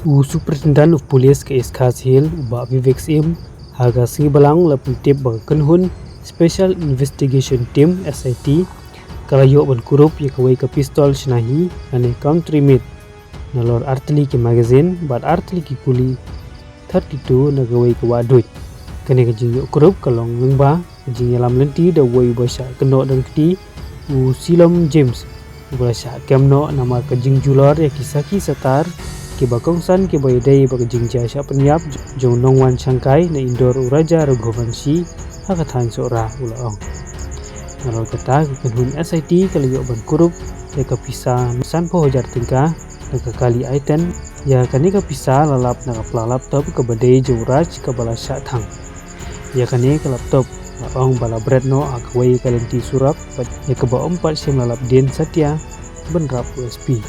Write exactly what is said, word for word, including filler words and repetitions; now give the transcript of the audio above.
U Superintendent of Police ka East Khasi Hills, u Bah Vivek Syiem, ha ka sngi Balang la pyntip ba ka kynhun Special Investigation Team, S I T, ka la ïoh ban kurup ïa kawei ka pistol shna hi, lane country made, nalor artylli ki magazine bad artylli ki kuli thirty-two na kawei ka wah duit. Kane ka jingïoh kurup ka long lyngba ka jingïalam lynti da uwei uba shah kynnoh dang kti, u Silom James, uba la shah kem noh namar ka jingjulor ïa ki sakhi satar kiba kongsan kiba ïadei bad ka jingjia shah pynïap jong u nongwan shangkai na Indore, u Raja Raghuvanshi, ha ka thaiñ Sohra, u la ong. Nalor kata, ka kynhun S I T ka la ïoh ban kurup ïa ka pisa sanphew hajar tyngka na ka kali Aiten. Ïa kane ka pisa la lap na ka pla laptop kaba dei jong u Raj kaba la shah thang. Ïa kane ka laptop la ong ba la bret noh ha kawei ka lynti surok, bad ïa kaba ym pat shym la lap dien satia, bynrap u S P.